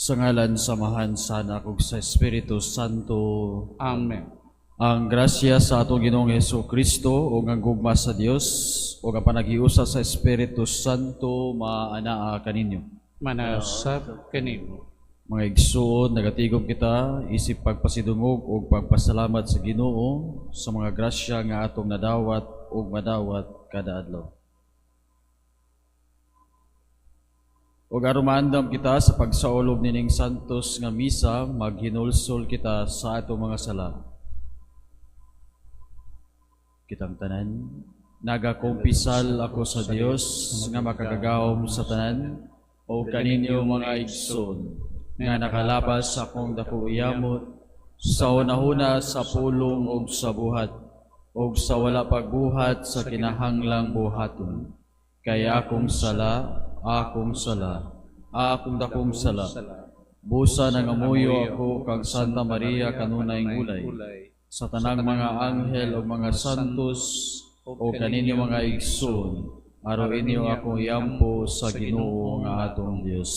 Sa ngalan sa Amahan, sa Anak ug sa Espiritu Santo. Amen. Ang grasya sa atong Ginoong Hesus Kristo ug ang gugma sa Dios ug ang panaghiusa sa Espiritu Santo maanaa kaninyo. Manausab kanimo. Mga igsuon, nagatigom kita isip pagpasidungog ug pagpasalamat sa Ginoo sa mga grasya nga atong nadawat ug madawat kada adlaw. Ug aron maandam kita sa pagsaulog nining santos nga misa, maghinulsol kita sa atong mga sala. Kitang tanan, nagakumpisal ako sa Dios nga makagagahom sa tanan o kaninyo mga igsoon nga nakalapas sa akong dako yamot sa unahuna sa pulong ug sa buhat ug sa wala pagbuhat sa kinahanglang buhaton. Kay akong sala, akong sala, akong dakong sala. Busa nangamuyo ako kang Santa Maria kanunay gulay, sa tanang mga anghel ug mga santos o kaninyo mga igsoon, aron inyo akong iampo sa Ginoo nga atong Dios.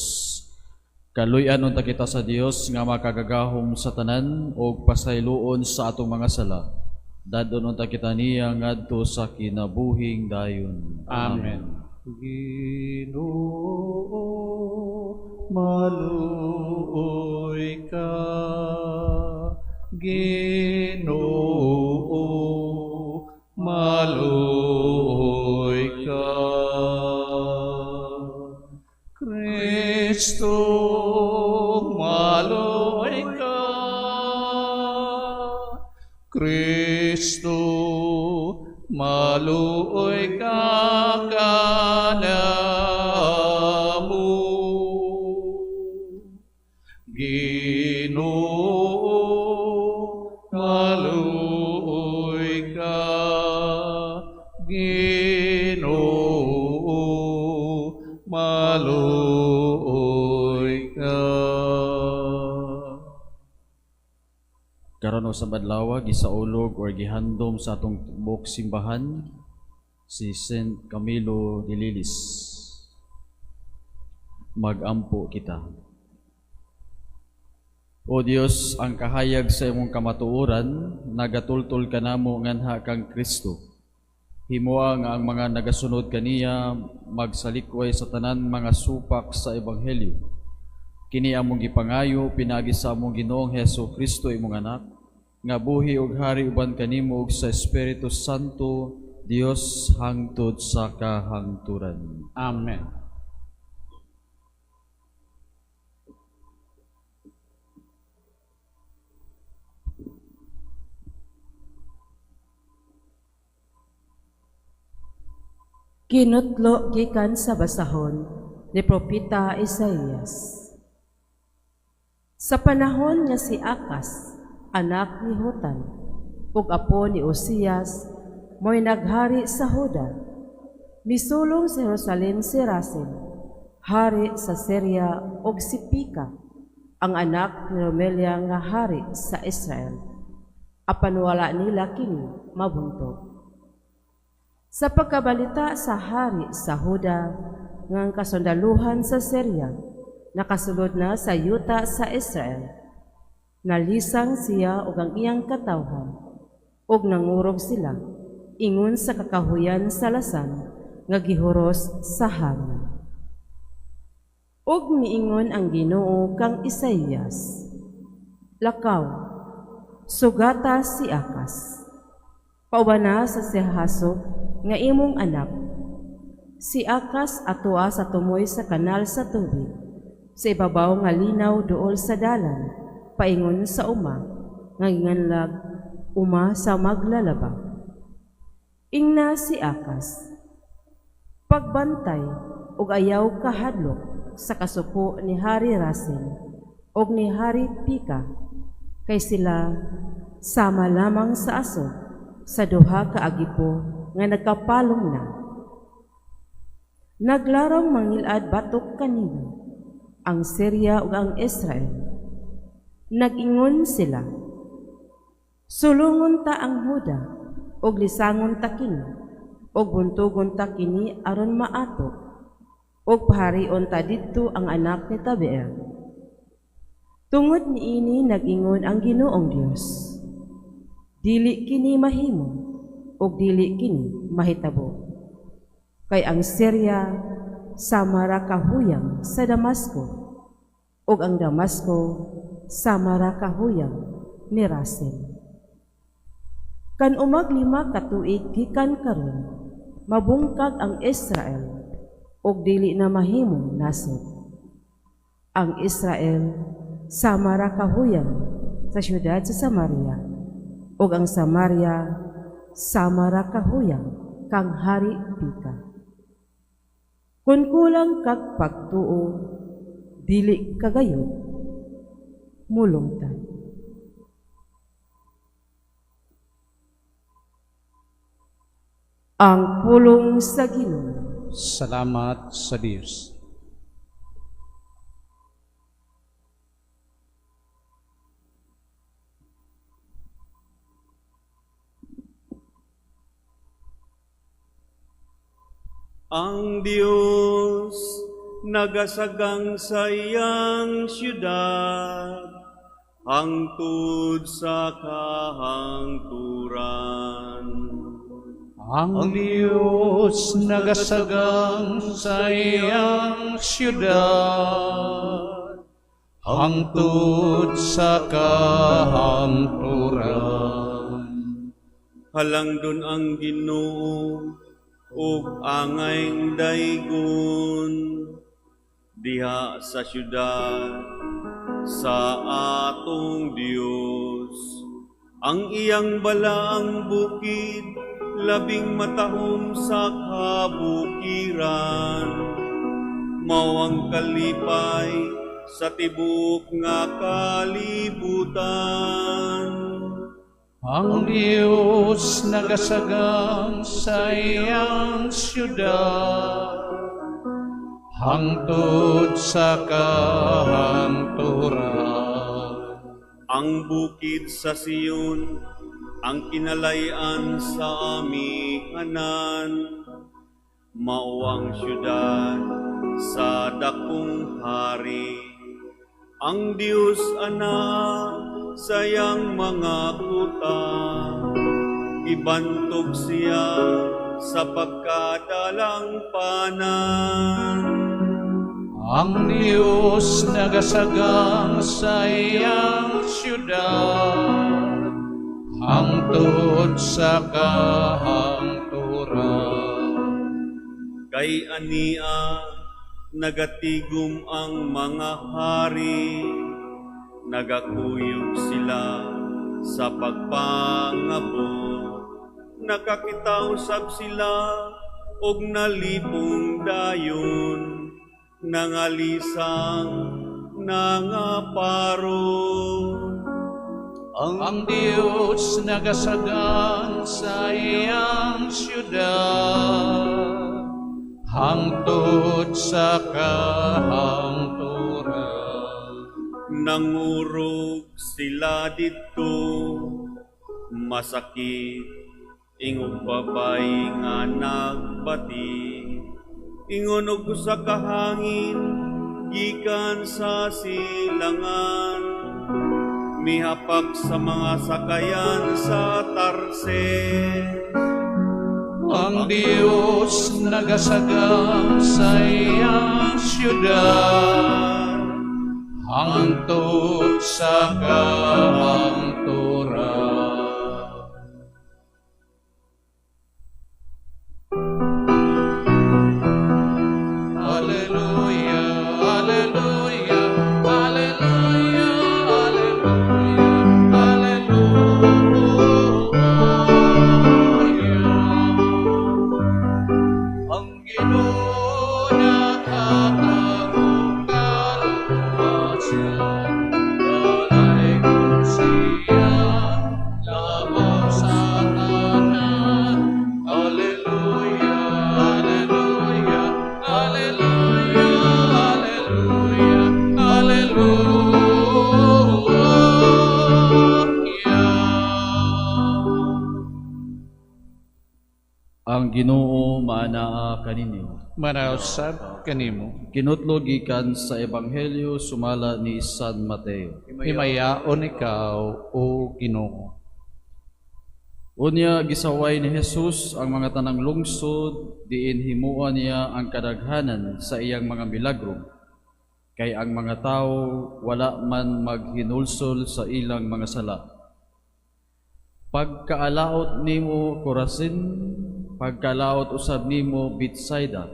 Kaluy-an unta kita sa Dios nga makagagahom sa tanan ug pasayloon sa atong mga sala. Dadon unta kita niya ngadto sa kinabuhing dayon. Amen. Ginoo, maluoy ka. Ginoo, maluoy ka. Kristo, maluoy ka. Kristo, maluoy ka kanamo. Ginoo, maluoy ka. Ginoo, maluoy ka. Karon sa badlawa gisaulog or gihandom sa atong buok simbahan si Saint Camilo de Lellis. Magampo kita. O Dios, ang kahayag sa imong kamatuoran, nagatultol kanamo nganha kang Kristo. Himoa nga ang mga nagasunod kaniya magsalikway sa tanan mga supak sa ebanghelyo. Kini among gipangayo pinaagi sa among Ginoong Hesus Kristo imong anak, nga buhi ug hari uban kanimo ug sa Espiritu Santo, Dios hangtod sa kahangturan. Amen. Kinutlo gikan sa basahon ni Propeta Isaías. Sa panahon nga si Akas, anak ni Hotan, ug apo ni Osias, mo'y naghari sa Huda, misulong sa Jerusalem si Rasin, hari sa Syria, ug si Pika, ang anak ni Romelia nga hari sa Israel. Apan wala nila kini mabuntog. Sa pagkabalita sa hari sa Huda nga ang kasundaluhan sa Syria nakasulod na sa yuta sa Israel, nalisang siya ug ang iyang katawhan, ug nangurog sila ingon sa kakahuyan sa lasan nga gihuros sa hangin. Ug miingon ang Ginoo kang Isaías, lakaw, sugata si Akas, paubana sa Sehasog nga imong anak. Si Akas atoa sa tumoy sa kanal sa tubig, sa ibabaw nga linaw duol sa dalan, paingon sa uma, nga ginganlag uma sa maglalaba. Ingna si Akas, pagbantay ug ayaw kahadlok sa kasuko ni Hari Rasin ug ni Hari Pika, kay sila sama lamang sa aso sa duha ka agipo nga nagkapalong na. Naglarong mangilad batok kanino ang Syria ug ang Israel. Nag-ingon sila, sulungon ta ang Huda ug lisangon ta kini ug buntugon ta kini aron maato, ug paharion ta didto ang anak ni Tabeel. Tungod niini nag-ingon ang Ginoong Dios, dili kini mahimo ug dili kini mahitabo. Kay ang Syria sama ra kahuyang sa Damasco, ug ang Damasco sama ra kahuyang ni Rasin. Kan-umag 5 ka tuig gikan karon, mabungkag ang Israel ug dili na mahimong nasod. Ang Israel sama ra kahuyang sa siyudad sa Samaria, ug ang Samaria sama ra kahuyang kang Hari Peka. Kun kulang kag pagtuo, dili kagayod mulungtad. Ang pulong sa Ginoo. Salamat sa Dios. Ang Dios nagasagang sa iyang siyudad, hangtod sa kahangturan. Ang Dios nagasagang sa iyang siyudad, hangtod sa kahangturan. Halangdon ang Ginoo ug angayng daygon diha sa siyudad sa atong Dios. Ang iyang balaang bukid labing matahom sa kabukiran, mao ang kalipay sa tibuok nga kalibutan. Ang Dios nagasagang sa iyang siyudad, hangtod sa kahangturan. Ang bukid sa Sion, ang kinalayan sa amihanan, mao ang siyudad sa dakong hari. Ang Dios ana sa iyang mga kuta, gibantog siya sa pagkadalangpanan. Ang Dios nagasagang sa iyang siyudad, hangtod sa kahangturan. Kay ania nagatigom ang mga hari, nagakuyog sila sa pagpangabot, nakakita usab sila og nalipong dayon, nangalisang nangaparo. Ang Dios nagasagang sa iyang siyudad, hangtod sa kahangturan. Nangurog sila didto, masakit, ingog babay nga nagbati, ingon og usa ka hangin gikan sa silangan, mihapak sa mga sakayan sa Tarses. Ang Dios nagasagang sa iyang siyudad, hangtod sa kahangturan. Alleluia, alleluia, alleluia, alleluia, alleluia. Ang Ginoo naghatag og kaluwasan, dalaygon siya labaw sa tanan. Alleluia, alleluia, alleluia, alleluia, Ang Ginoo maanaa kaninyo. Maanaa usab kanimo. Kinutlo gikan sa Ebanghelyo sumala ni San Mateo. Himayaon ikaw, O Ginoo. Unya gisaway ni Jesus ang mga tanang lungsod diin himua niya ang kadaghanan sa iyang mga milagro. Kay ang mga tawo wala man maghinulsol sa ilang mga sala. Pagkaalaot nimo, Corazin, pagkaalaot usab nimo, Betsaida,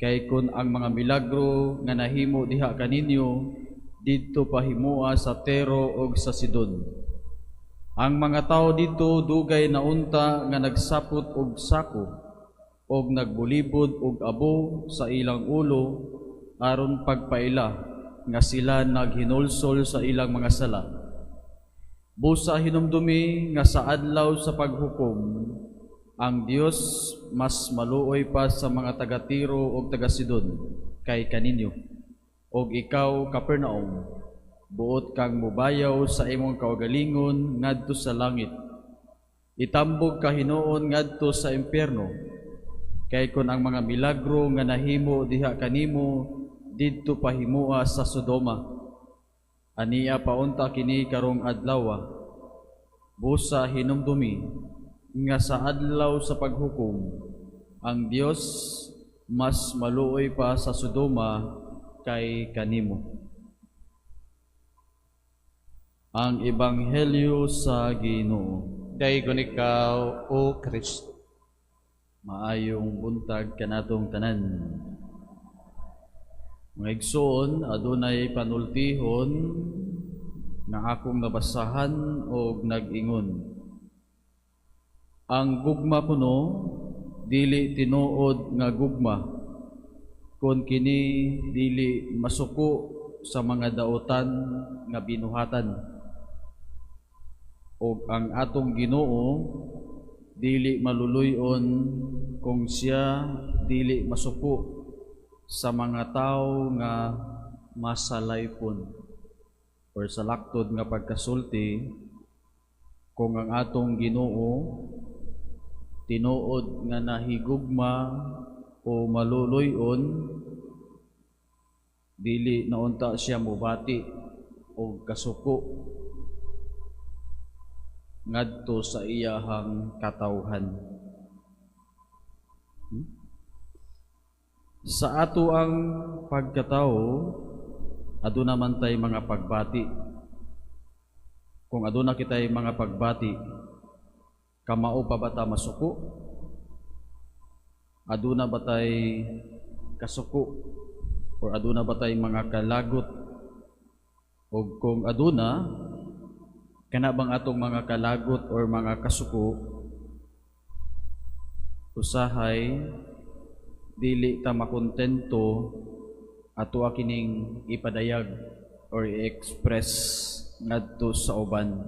kay kun ang mga milagro nga nahimo diha kaninyo didto pahimua sa Tiro ug sa Sidon, ang mga tawo didto dugay na unta nga nagsapot og sako og nagbulibod og abo sa ilang ulo aron pagpaila nga sila naghinulsol sa ilang mga sala. Busa hinumdumi nga sa adlaw sa paghukom, ang Dios mas maluoy pa sa mga taga-Tiro ug taga-Sidon kay kaninyo. Og ikaw, Capernaum, buot kang mubayaw sa imong kaugalingon ngadto sa langit. Itambog ka hinuon ngadto sa impyerno. Kay kon ang mga milagro nga nahimo diha kanimo didto pahimua sa Sodoma, ania pa unta kini karong adlaw. Busa hinumdumi nga sa adlaw sa paghukom, ang Dios mas maluoy pa sa Sodoma kay kanimo. Ang Ebanghelyo sa Ginoo. Daygon ikaw, O Kristo. Maayong buntag kanatong tanan. Mga igsoon, adunay panultihon nga akong nabasahan og nag-ingon: "Ang gugma kuno dili tinuod nga gugma kung kini dili masuko sa mga daotan nga binuhatan. Og ang atong Ginoo dili maluluy-on kung siya dili masuko sa mga tawo nga masalaypon." Or sa laktod nga pagkasulti, kung ang atong Ginoo tinuod nga nahigugma o maluluy-on, dili na unta siya mubati og kasuko ngadto sa iyahang katawhan. Sa ato ang pagkatao, aduna man tay mga pagbati. Kung aduna kitay mga pagbati, kamao pa ba ta masuko? Aduna ba tay kasuko? Or aduna ba tay mga kalagot? O kung aduna, kana bang atong mga kalagot or mga kasuko, usahay dili ta makontento ato kining ipadayag or i-express ngadto sa uban.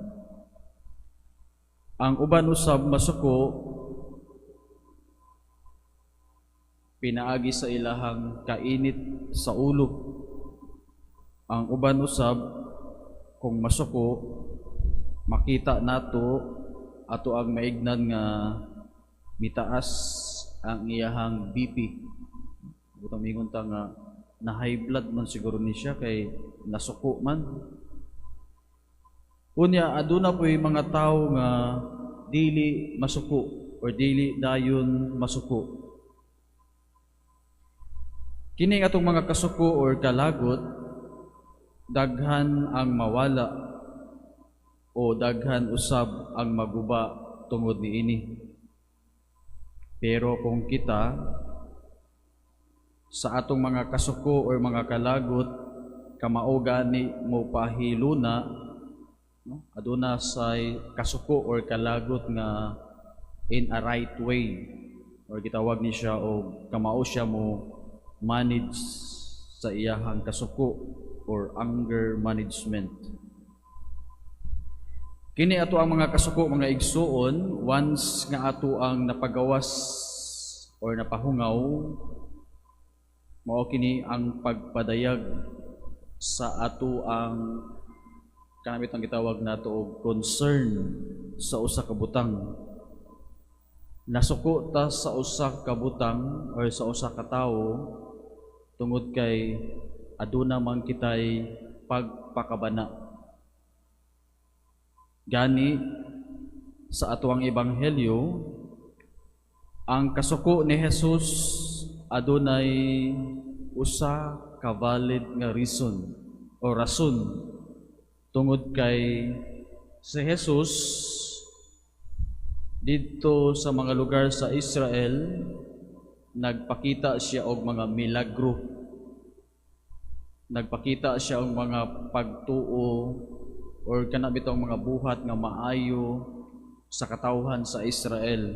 Ang uban usab masuko pinaagi sa ilahang kainit sa ulo. Ang uban usab kung masuko, makita nato ato ang maignan nga mitaas ang iyahang BP. Butang mingon ta nga na high blood man siguro ni siya kay nasuko man. Unya aduna po'y mga tawo nga dili masuko or dili dayon masuko. Kini atong mga kasuko or kalagot, daghan ang mawala o daghan usab ang maguba tungod niini. Pero kung kita sa atong mga kasuko or mga kalagot kamao gani mo pahiluna, no? Aduna say kasuko or kalagot nga in a right way or gitawag ni siya og kamao siya mo manage sa iyahang kasuko or anger management. Kini ato ang mga kasuko, mga igsuon, once nga ato ang napagawas or napahungaw, mao kini ang pagpadayag sa ato ang kanamit ang gitawag nato og concern sa usa ka butang. Nasuko ta sa usa ka butang or sa usa ka tawo tungod kay aduna man kitay pagpakabana. Gani sa atoang ebanghelyo, ang kasuko ni Jesus adunay usa ka valid nga reason o rason, tungod kay si Jesus didto sa mga lugar sa Israel, nagpakita siya og mga milagro, nagpakita siya og mga pagtuo or kana bitong mga buhat nga maayo sa katawhan sa Israel.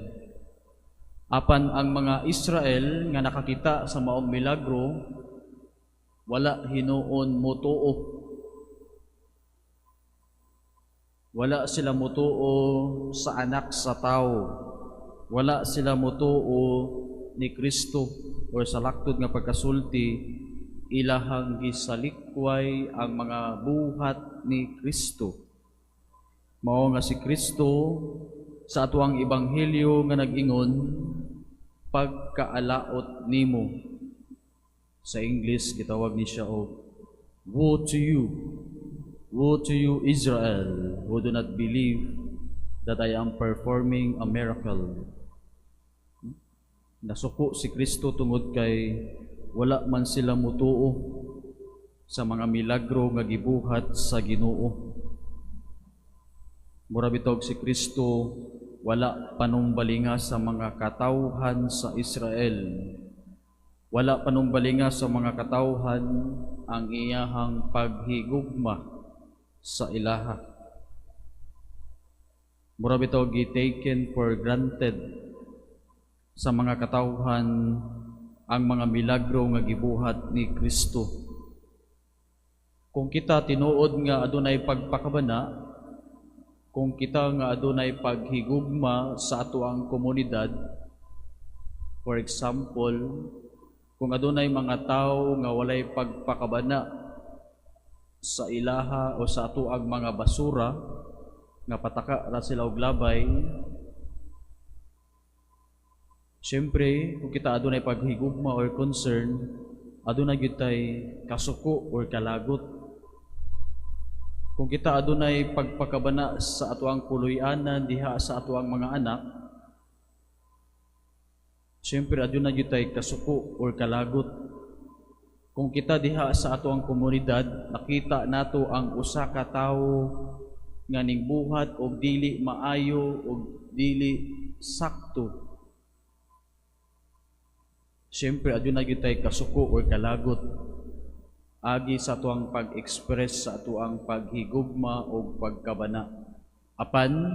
Apan ang mga Israel nga nakakita sa maong milagro, wala hinuon motuo. Wala sila motuo sa anak sa tao. Wala sila motuo ni Kristo or sa laktod nga pagkasulti, ilahang gisalikway ang mga buhat ni Kristo. Mao nga si Kristo sa atuang ebanghelyo nga nag-ingon, "Pagkaalaot nimo." Sa English gitawag ni siya og "Woe to you. Woe to you, Israel, who do not believe that I am performing a miracle." Nasuko si Kristo tungod kay wala man sila mutuo sa mga milagro nga gibuhat sa Ginoo. Mura bitog si Kristo wala panumbalinga sa mga katawhan sa Israel. Wala panumbalinga sa mga katawhan ang iyahang paghigugma sa ilaha. Mura bitaw gi-taken for granted sa mga katawhan ang mga milagro nga gibuhat ni Kristo. Kung kita tinuod nga adunay pagpakabana, kung kita nga adunay paghigugma sa atoang komunidad, for example, kung adunay mga tawo nga walay pagpakabana sa ilaha o sa atoang mga basura, nga pataka ra sila og labay, siyempre, kung kita adunay paghigugma or concern, adunay gyud tay kasuko or kalagot. Kung kita adunay pagpakabana sa atoang puloy-anan diha sa atoang mga anak, siyempre adunay gyud tay kasuko or kalagot. Kung kita diha sa atoang komunidad, nakita nato ang usa ka tawo nga ningbuhat og dili maayo og dili sakto, siyempre aduna gyud tay kasuko or kalagot agi sa atoang pag-express sa atoang paghigugma og pagkabana. Apan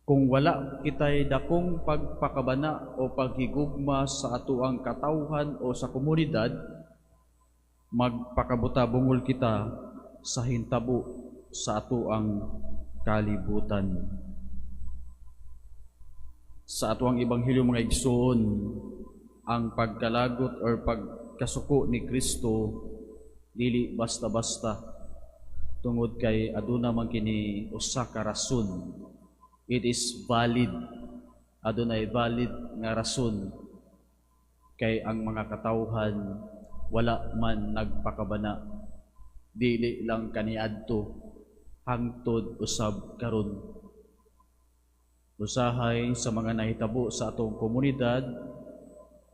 kung wala kitay dakong pagpakabana o paghigugma sa atoang katawhan o sa komunidad, magpakabuta bungol kita sa hintabo sa atoang kalibutan. Sa atoang ebanghelyo, mga igsoon, ang pagkalagot or pagkasuko ni Kristo dili basta-basta, tungod kay aduna man kini usa ka rason. It is valid. Adunay valid nga rason kay ang mga katawhan wala man nagpakabana, dili lang kaniadto, hangtod usab karon. Usahay sa mga nahitabo sa atong komunidad,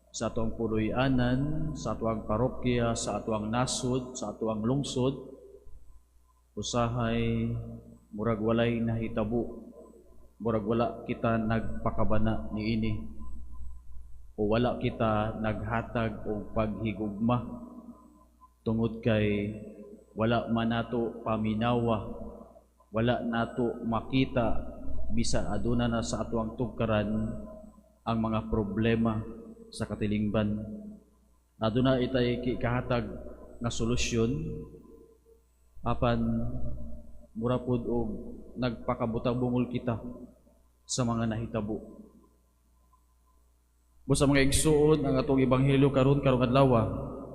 sa atong puloy-anan, sa atoang parokya, sa atoang nasod, sa atoang lungsod, usahay murag walay nahitabo, murag wala kita nagpakabana niini o wala kita naghatag og paghigugma tungod kay wala man nato paminawa, wala nato makita bisan aduna na sa atoang tugkaran ang mga problema sa katilingban. Aduna itay kahatag nga solusyon, apan mura pod og nagpakabuta-bungol kita sa mga nahitabo. Busa, mga igsuon, ang atong ebanghelyo karon, karong adlaw,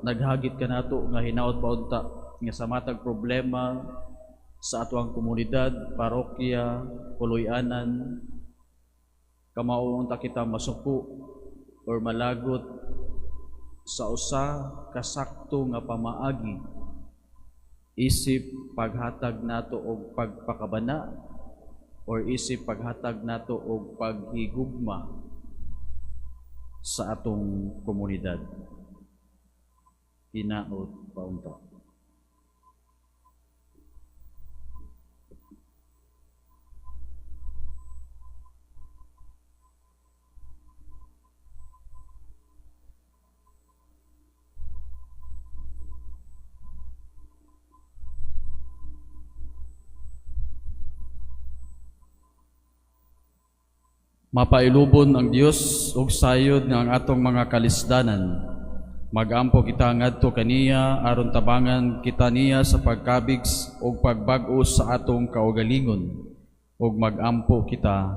naghagit kanato nga hinaot pa unta nga sa matag problema sa atoang komunidad, parokya, puloy-anan, Kamao unta kita masuko or malagot sa usa ka sakto nga pamaagi isip paghatag nato og pagpakabana or isip paghatag nato og paghigugma sa atong komunidad. Hinaot paunta. Mapailubon ang Dios ug sayod nga ang atong mga kalisdanan. Magampo kita ngadto kaniya aron tabangan kita niya sa pagkabig ug pagbag-o sa atong kaugalingon. Ug magampo kita,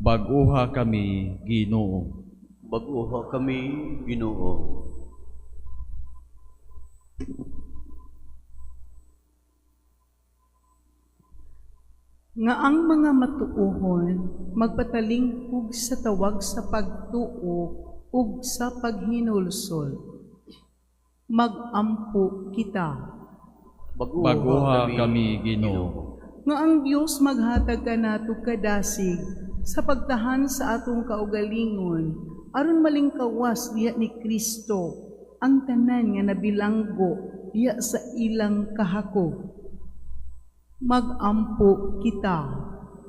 bag-uha kami, Ginoo. Bag-uha kami, Ginoo. Nga ang mga matuohon magpatalingkog sa tawag sa pagtuo ug sa paghinulsol. Magampo kita. Bag-uha kami, Ginoo. Nga ang Dios maghatag kanato kadasig sa pagtahan sa atong kaugalingon aron malingkawas diha ni Kristo ang tanan nga nabilanggo diha sa ilang kahakog. Magampo kita.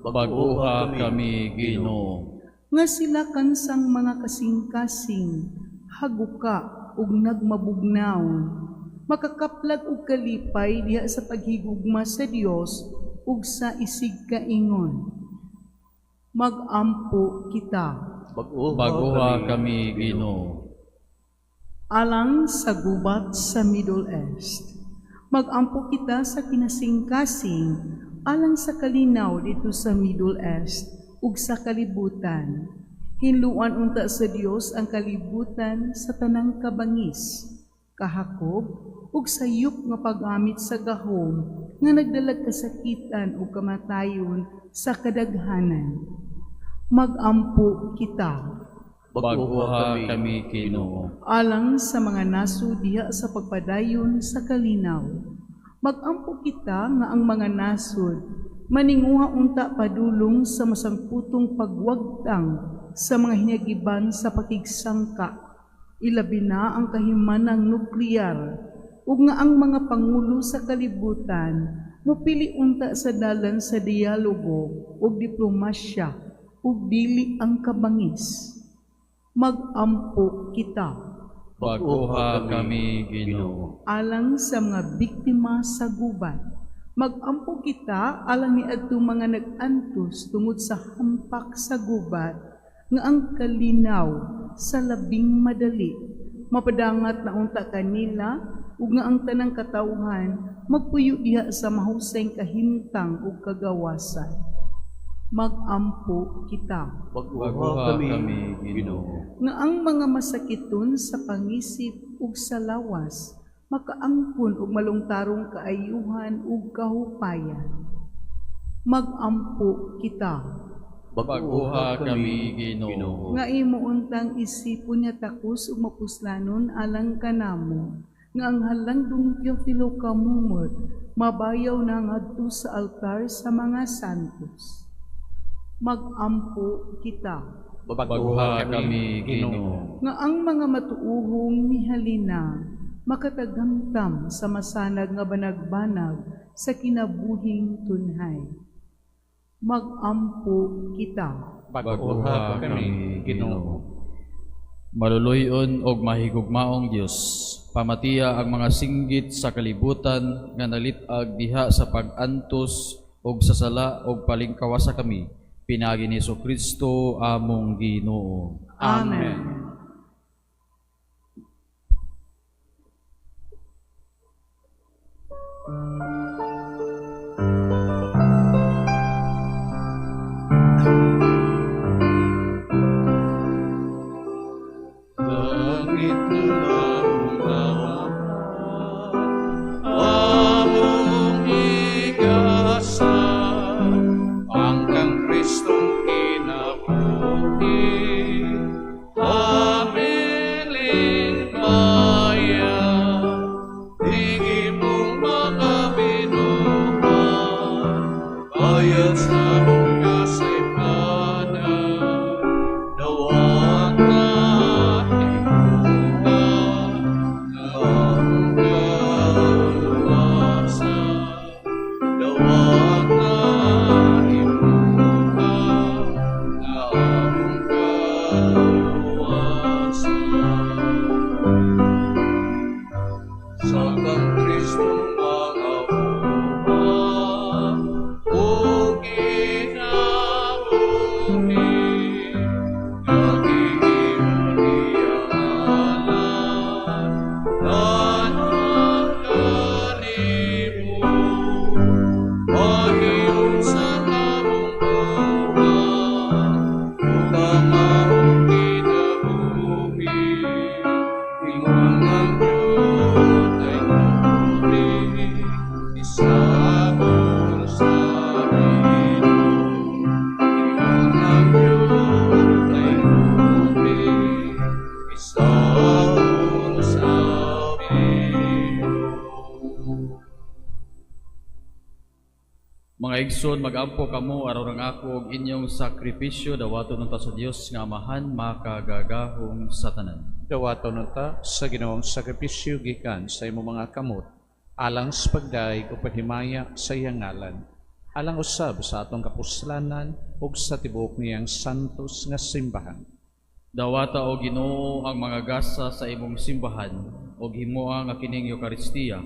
Bag-uha kami, Ginoo. Nga sila kansang mga kasing-kasing, haguka ug nagmabugnaw, makakaplag og kalipay diha sa paghigugma sa Dios ug sa isigkaingon. Magampo kita. Bag-uha kami, Ginoo. Alang sa gubat sa Middle East, magampo kita sa kinasingkasing alang sa kalinaw dito sa Middle East ug sa kalibutan. Hinluan unta sa Dios ang kalibutan sa tanang kabangis, kahakob ug sayop nga paggamit sa gahom nga nagdalag kasakitan ug kamatayon sa kadaghanan. Magampo kita. Bag-uha kami, Ginoo. Alang sa mga nasod diha sa pagpadayon sa kalinaw, magampo kita nga ang mga nasod maninguha unta padulong sa masangputong pagwagtang sa mga hinagiban sa pakigsangka, ilabi na ang kahimanang nuklear, ug nga ang mga pangulo sa kalibutan mopili unta sa dalan sa dialogo ug diplomasya ug dili ang kabangis. Magampo kita. Bag-uha kami, Ginoo. Alang sa mga biktima sa gubat, magampo kita alang niadtong mga nag-antos tungod sa hampak sa gubat nga ang kalinaw sa labing madali mapadangat na unta kanila ug nga ang tanang katawhan magpuyo diha sa mahusay kahimtang ug kagawasan. Magampo kita. Bag-uha kami, Ginoo. Nga ang mga masakiton sa pangisip ug sa lawas makaangkon og malungtarong kaayuhan ug kahupayan. Magampo kita. Bag-uha kami, Ginoo. Nga imo untang isipon nga takos ug mapuslanon alang kanamo, nga ang halangdong Teofilo kamumot mabayaw na ngadto sa altar sa mga santos. Magampo kita. Bag-uha kami, Ginoo. Nga ang mga matuuhong mihalina makatagamtam sa masanag nga banagbanag sa kinabuhing tunhay. Magampo kita. Bag-uha kami, Ginoo. Maluluy-on og mahigugmaong Dios, pamatiya ang mga singgit sa kalibutan nga nalit-ag diha sa pag-antos og sa sala og palingkawasa kami. Pinaagi ni Jesucristo among Ginoo. Amen. Langit among igasa, ang kang Kristong kinabuhi. Aliyat sa among kasaypanan, dawata himoha nga among kaluwasan. Dawata himoha nga among kaluwasan. Sa kang Kristo mga uha ug kinabuhi nga gihimo niyang halad alang kanimo, pahiun sa among buhat ug ang among kinabuhi. Ingon ang Diyos ay tuli, isagol sa Ginoo. Ingon ang Diyos ay tuli, isagol sa Ginoo. Mga igsoon, magampo kamo aron ang ako ug inyong sakripisyo dawaton unta sa Dios nga Amahan makagagahom sa tanan. Dawaton unta sa Ginoong sakripisyo gikan sa imong mga kamot, alang sa pagdayeg ug paghimaya sa iyang ngalan, alang usab sa atong kapuslanan ug sa tibuok niyang santos nga simbahan. Dawata, o Ginoo, ang mga gasa sa imong simbahan ug himoa nga kining Eukaristiya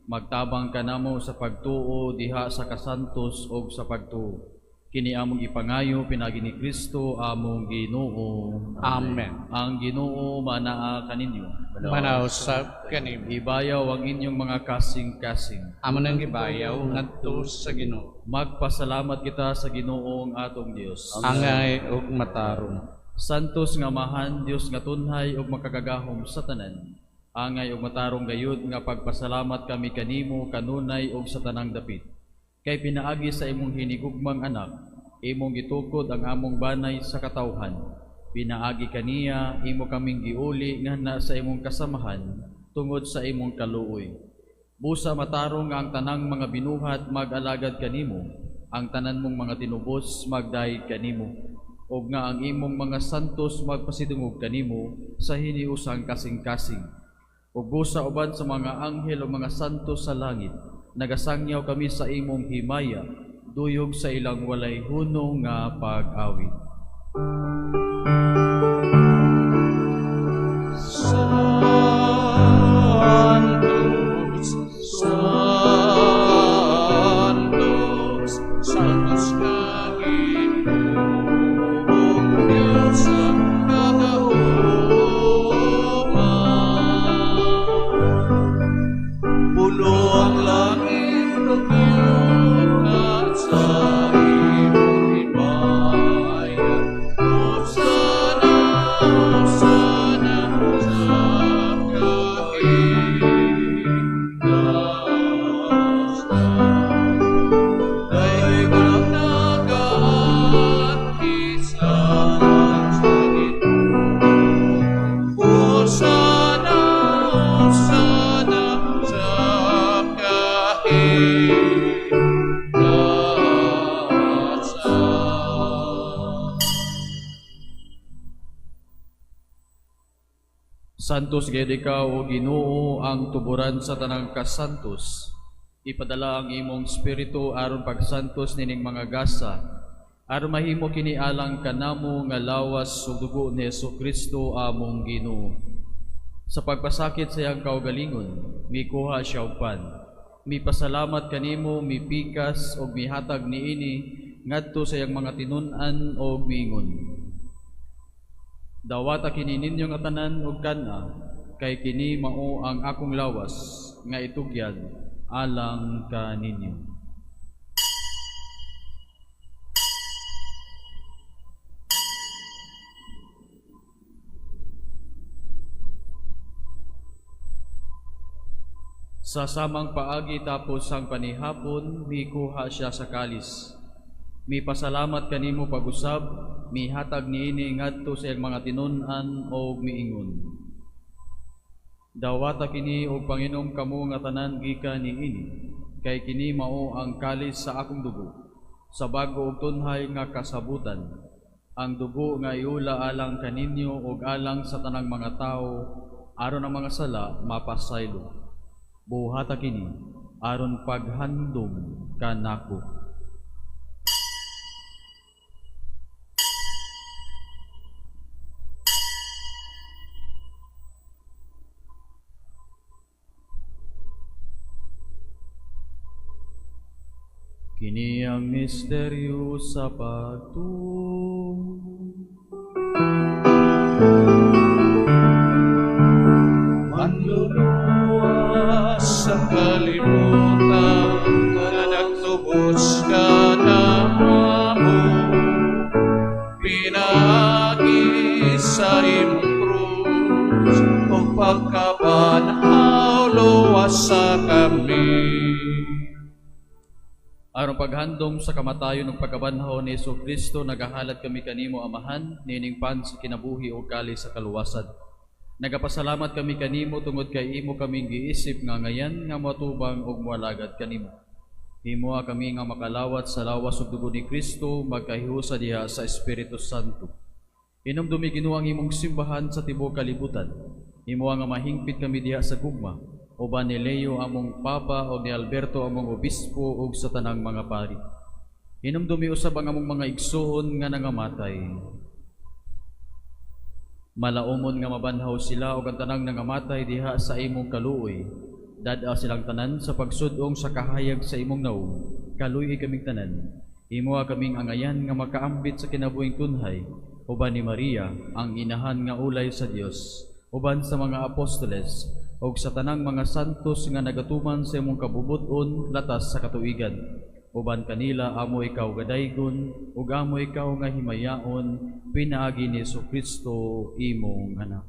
magtabang kanamo sa pagtuo diha sa kasantos ug sa pagtuo. Kini among ipangayo pinaagi ni Kristo among Ginoo. Amen. Ang Ginoo manaa kaninyo. Manaa usab kanimo. Ibayaw ang inyong mga kasing-kasing. Amo nang gibayaw ngadto sa Ginoo. Magpasalamat kita sa Ginoong atong Dios. Angay ug matarong. Santos nga Amahan, Dios nga tunhay ug makagagahom sa tanan. Angay ug matarong gayud nga pagpasalamat kami kanimo kanunay ug sa tanang dapit. Kay pinaagi sa imong hinigugmang anak, imong gitukod ang among banay sa katawhan. Pinaagi kaniya imo kaming giuli nganha sa imong kasamahan tungod sa imong kaluoy. Busa matarong nga ang tanang mga binuhat mag-alagad kanimo, ang tanan mong mga tinubos magdayeg kanimo, ug nga ang imong mga santos magpasidungog kanimo sa hiniusang kasing-kasing. Ug busa uban sa mga anghel ug mga santos sa langit, nagasangyaw kami sa imong himaya, duyog sa ilang walay hunong nga pag-awit. Sanctus, Sanctus, Sanctus nga Ginoong Diyos sa kagahuman. Puno ang langit ug yuta sa imong himaya. Hosana, Hosana sa kahigtasan. Dayeg ang nagaanhi sa ngalan sa Ginoo. Hosana, Hosana sa kahigtasan. Santos gayud ikaw, o Ginoo, ang tuburan sa tanang kasantos. Ipadala ang imong espiritu aron pagsantos nining mga gasa, aron mahimo kini alang kanamo nga lawas ug dugo ni Hesukristo among Ginoo. Sa pagpasakit sa iyang kaugalingon, mikuha siya og pan. Mipasalamat kanimo, mipikas ug mihatag niini ngadto sa iyang mga tinun-an og miingon: "Dawata kini ninyo nga tanan ug kan-a, kay kini mao ang akong lawas nga itugyan alang kaninyo." Sa samang paagi tapos ang panihapon, mikuha siya sa kalis. Mipasalamat kanimo pag-usab, mihatag niini ngadto sa iyang mga tinun-an og miingon: "Dawata kini og panginom kamo nga tanan gikan niini, kay kini mao ang kalis sa akong dugo, Sa bago ug tunhay nga kasabutan, ang dugo nga iula alang kaninyo ug alang sa tanang mga tawo aron ang mga sala mapasaylo. Buhata kini aron paghandom kanako. Kini ang misteryo sa pagtuo. Manluluwas sa kalibutan, nga nagtubos ka namo, pinaagi sa imong krus, ug pagkabanhaw luwasa kami. Aron paghandom sa kamatayon ug pagkabanhaw ni Hesukristo, nagahalad kami kanimo, Amahan, niining pan sa kinabuhi ug kalis sa kaluwasan. Nagapasalamat kami kanimo tungod kay imo kaming giisip nga ngayan nga moatubang ug moalagad kanimo. Himoa kami nga makalawat sa lawas ug dugo ni Kristo, magkahiusa diha sa Espiritu Santo. Hinumdumi, Ginoo, ang imong simbahan sa tibuok kalibutan. Himoa nga mahingpit kami diha sa gugma, uban ni Leo among Papa o ni Alberto among Obispo ug sa tanang mga pari. Hinumdumi usab ang among mga igsoon nga nangamatay. Malaumon nga mabanhaw sila ug ang tanang nangamatay diha sa imong kaluoy. Dad-a silang tanan sa pagsud-ong sa kahayag sa imong nawong. Kaluy-i kaming tanan. Himoa kaming angayan nga makaambit sa kinabuhing tunhay, uban ni Maria, ang inahan nga ulay sa Dios, uban sa mga apostoles, ug sa tanang mga santos nga nagatuman sa imong kabubut-on latas sa katuigan. Uban kanila amo ikaw gadaygon ug amo ikaw nga himayaon pinaagi ni Hesukristo imong anak.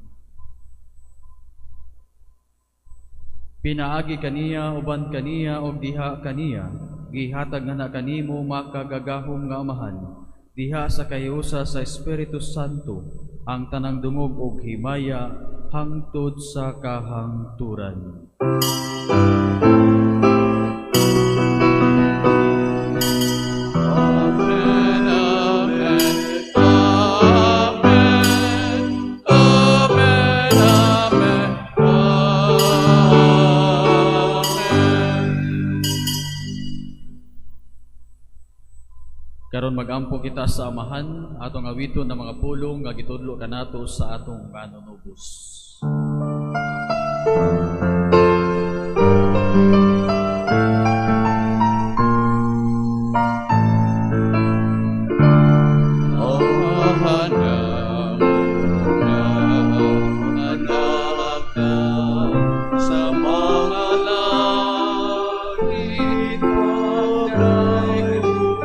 Pinaagi kaniya, uban kaniya, ug diha kaniya, gihatag nga na kanimo makagagahom nga Amahan, diha sa kahiusa sa Espiritu Santo, ang tanang dungog ug himaya hangtod sa kahangturan. Amen, amen, amen, amen, amen, amen. Karon magampo kita sa Amahan, atong awiton ang mga pulong nga gitudlo kanato sa atong manunubos. Amahan nga anak ka sa mga langit, pagdaygon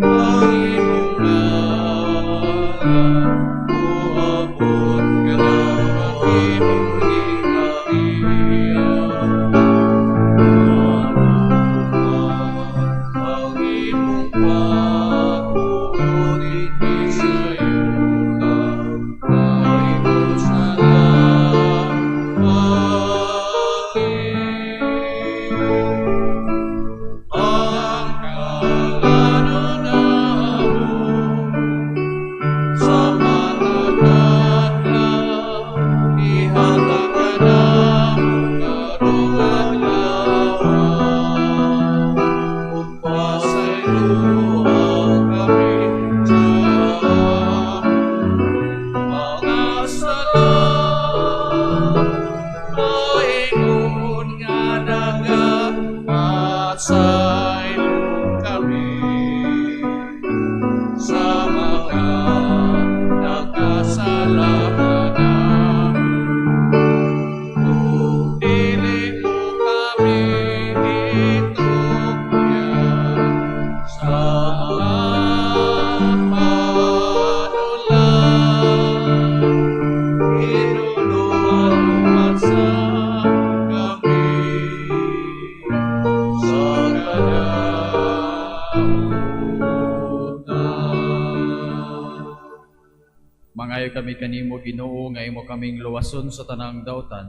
ang imong ngalan, moabot ka ang imong gingharian, ang imong pagbuot dinhi sa yuta mahimo sa langit. Ang kalan-on namo sa matag adlaw ihatag kanamo karong adlaw, ug pasayloa kami sa among mga sala, maingon nga nagapasaylo kami sa mga nagkasala kanamo. Ug dili mo kami itugyan sa mga panulak, Ginoo, luwasa kami sa kadautan. Mangayo kami kanimo, Ginoo, nga imo kaming luwason sa tanang dautan.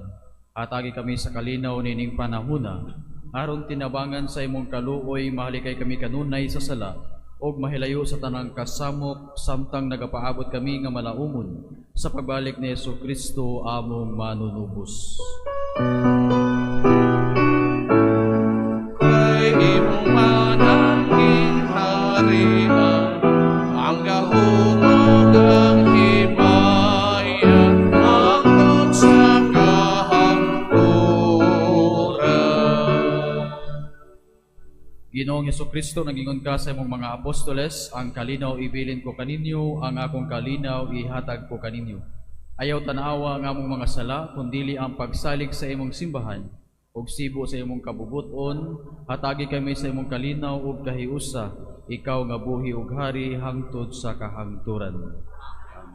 Hatagi kami sa kalinaw nining panahuna, aron tinabangan sa imong kaluoy mahalikay kami kanunay sa sala. ug mahilayo sa tanang kasamok samtang nagapaabot kami nga malaumon sa pagbalik ni Hesus Kristo among manunubos. Kay imong mananging harian, ang gahom ug ang himaya, hangtod sa kahangturan. Ginoong Hesukristo, nagingon ka sa imong mga apostoles, "Ang kalinaw ibilin ko kaninyo, ang akong kalinaw ihatag ko kaninyo. Ayaw tanawa ang among mga sala, kundili ang pagsalig sa imong simbahan, ug sibo sa imong kabubuton, hatagi kami sa imong kalinaw ug kahiusa, ikaw nga buhi ug hari hangtod sa kahangturan."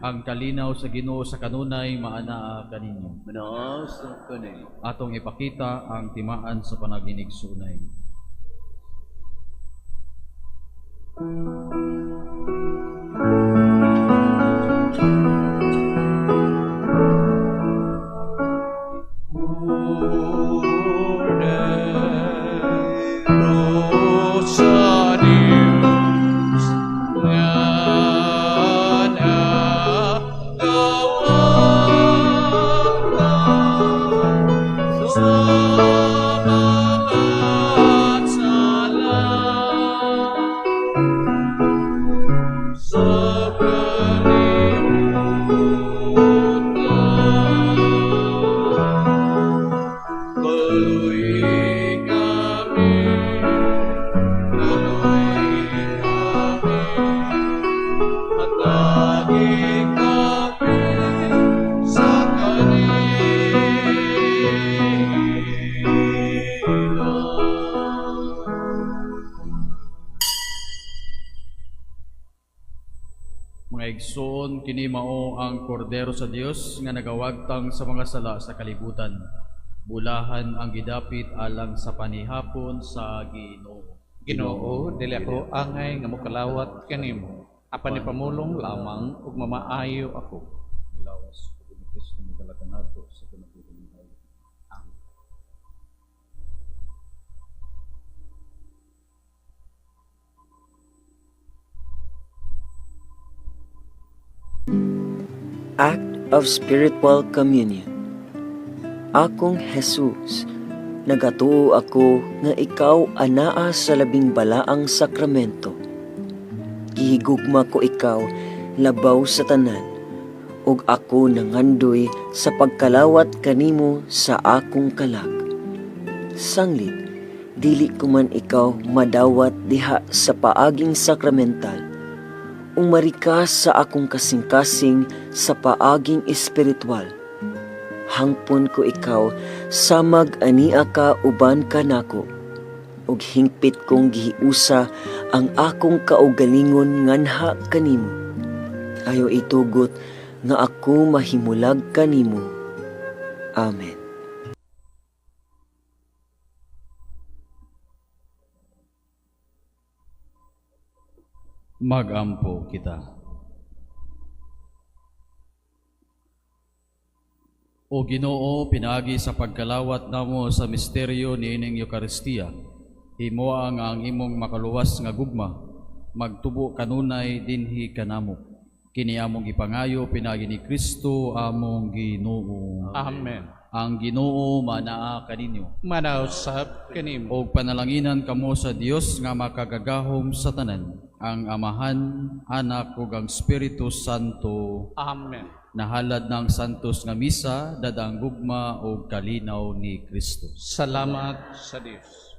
Ang kalinaw sa Ginoo sa kanunay maanaa kaninyo. Manaa sa kaninyo. Atong ipakita ang timaan sa panaginigsunay. Kordero sa Dios nga nagawagtang sa mga sala sa kalibutan. Kaluoyi kami, kaluoyi kami, hatagi kami sa kanila. Mga igsoon, kini mao ang Kordero sa Dios nga nagawagtang sa mga sala sa kalibutan. Bulahan ang gidapit alang sa panihapon sa Ginoo. Ginoo, dili ako angay nga mokalawat kanimo, apan ipamulong lamang ug mamaayo ako. Lawas ni Kristo modala kanato sa kinabuhing dayon. Act of Spiritual Communion. Akong Jesus, nagatuo ako nga ikaw anaa sa labing balaang sakramento. Gihigugma ko ikaw labaw sa tanan, ug ako nangandoy sa pagkalawat kanimo sa akong kalag. Sanglit, dili ko man ikaw madawat diha sa paaging sakramental, umari ka sa akong kasing-kasing sa paaging espiritual. Hangpon ko ikaw samag ania ka uban kanako, ug hingpit kong gihiusa ang akong kaugalingon nganha kanimo. Ayaw itugot nga ako mahimulag kanimo. Amen. Magampo kita. O Ginoo, pinaagi sa pagkalawat namo sa misteryo niining Eukaristiya, himoa nga ang imong makaluwas nga gugma magtubo kanunay dinhi kanamo. Kini among gipangayo pinaagi ni Kristo among Ginoo. Amen. Ang Ginoo manaa kaninyo. Manaa usab kanimo. Og panalanginan kamo sa Dios nga makagagahom sa tanan, ang Amahan, Anak ug ang Espiritu Santo. Amen. Nahalad ng santos nga misa, dada ang gugma ug kalinaw ni Kristo. Salamat sa Dios.